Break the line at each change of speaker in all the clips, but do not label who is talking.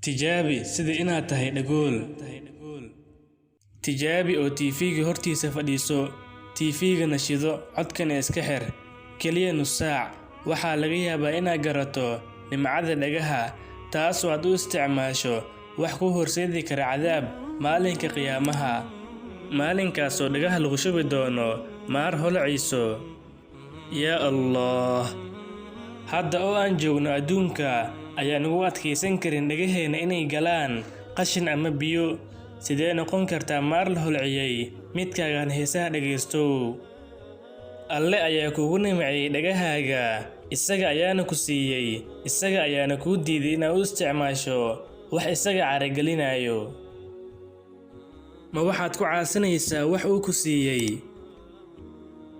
Tijaabi sida inaad tahay dhagool. Tijaabi oo TV-ga hortiisa fadhiiso, TV-gana shido, codkana iska xir. Kaliya nus saac, waxaa laga yaabaa inaad garato nimcada dhagaha, taasoo aad u isticmaasho wax kuu horseedi kara cadaab maalinka qiyaamaha. Maalinkaasoo dhagaha lagu shubi doono maar holcayso. Yaa Allah! Hadda oo aan joogno adduunka ayaan ugu adkaysan karin dhagaheena inay galaan qashin ama biyo. Sidee noqon kartaa maar la holciyay midkaagan heesaha dhagaystow? Alle ayaa kugu nimceeyay dhagahaaga, isaga ayaana ku siiyay, isaga ayaana kuu diiday inaad u isticmaasho wax isaga caragelinayo. Ma waxaad ku caasinaysaa wax uu ku siiyay?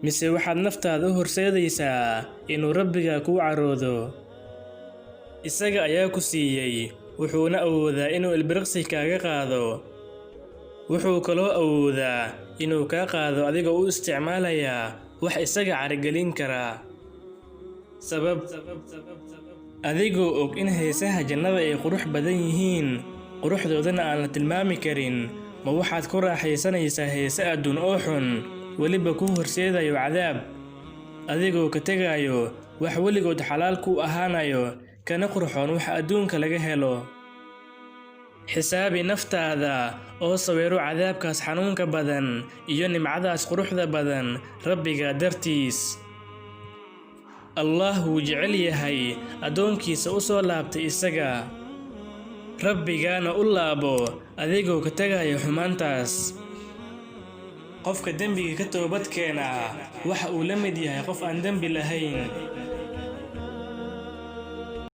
Mise waxaad naftaada u horseedaysaa inuu Rabbigaa kuu caroodo? Isaga ayaa ku siiyay, wuxuuna awoodaa inuu ilbiriqsi kaaga qaado. Wuxuu kaloo awoodaa inuu kaa qaado adigoo u isticmaalaya wax isaga caragelin kara. Sabab: adigoo og in heesaha jannada ay qurux badan yihiin, quruxdoodana aan la tilmaami karin, ma waxaad ku raaxaysanaysaa heese adduun oo xun, weliba kuu horseedayo cadaab, adigoo ka tegayo wax weligood xalaal ku ahaanayo, kana qurxoon waxa adduunka laga helo? Xisaabi naftaada oo sawiro cadaabkaas xanuunka badan iyo nimcadaas quruxda badan Rabbigaa dartiis. Allah wuu jecel yahay addoonkiisa u soo laabtay isaga. Rabbigaana u laabo adigoo ka tegaya xumaantaas. Qofka dembiga ka toobad keenaa waxa uu la mid yahay qof aan dembi lahayn.